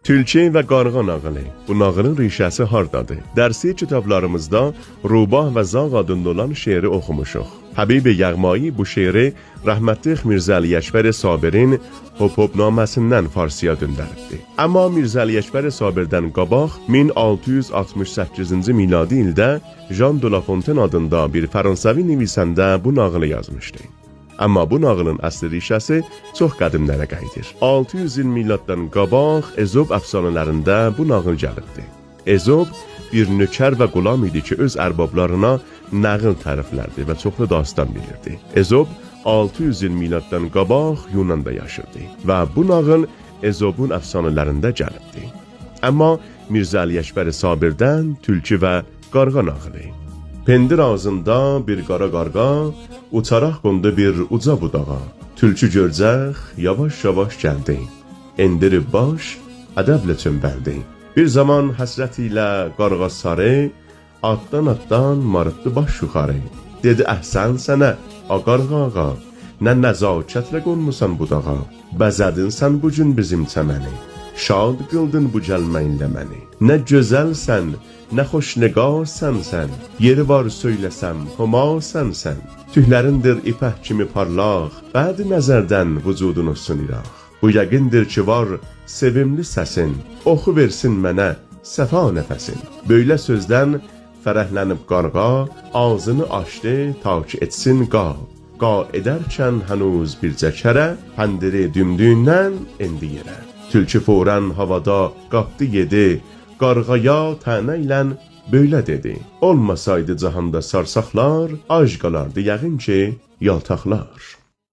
Tülkü və qarğa nağılı. Bu nağılın rişəsi hardadır? Dərsi kitablarımızda Rubah və Zağ adında olan şeiri oxumuşuq. Həbib-i Yağmayi bu şeiri rəhmətli Mirzə Ələkbər Sabirin Hop-hopnaməsindən farsıya döndəribdi. Amma Mirzə Ələkbər Sabirdən qabaq 1668-ci miladi ildə Jean de La Fontaine adında bir Fəransəvi nivisəndə bu nağılı yazmışdı. Amma bu nağılın əsl rişəsi çox qədimlərə qayıdır. 600 il miladdan qabaq Ezop əfsanələrində bu nağıl gəlibdi. Ezop bir nökər və qulam idi ki, öz ərbablarına nağıl təriflərdi və çoxlu dastan bilirdi. Ezop 600 il miladdan qabaq Yunanda yaşırdı və bu nağıl Ezopun əfsanələrində gəlibdi. Amma Mirzə Ələkbər Sabirdən Tülkü və Qarğa nağılı. Pendir ağzında bir qara qarğa, uçaraq qondu bir uca budağa. Tülkü görcək, yavaş-yavaş gəldi. Endirib baş, ədəblə çömbəldi. Bir zaman həsrət ilə qarğa sarı, atdan-atdan marıtdı baş yuxarı. Dedi, əhsən sənə, a qarğa ağa, nə nəzakətlə qonmusan budağa. Bəzədin sən bu gün bizim çəməni, şad qıldın bu gəlməyinlə məni. Nə gözəlsən, nə xoş nigarsan sən, yeri var söyləsəm, humasan sən. Tüylərindir ipək kimi parlaq, bəd nəzərdən vücudun olsun iraq. Bu yəqindir ki var sevimli səsin, oxu versin mənə səfa nəfəsin. Böylə sözdən fərəhlənib qarğa, ağzını açdı ta ki etsin qa. Qa edərkən hənuz bircə kərə, pəndiri dümdüyündən endi yerə. Tülkü fövrən havada qapdı yedi, qarğaya tənə ilə belə dedi. Olmasaydı cahanda sarsaqlar, ac qalardı yəqin ki, yaltaqlar.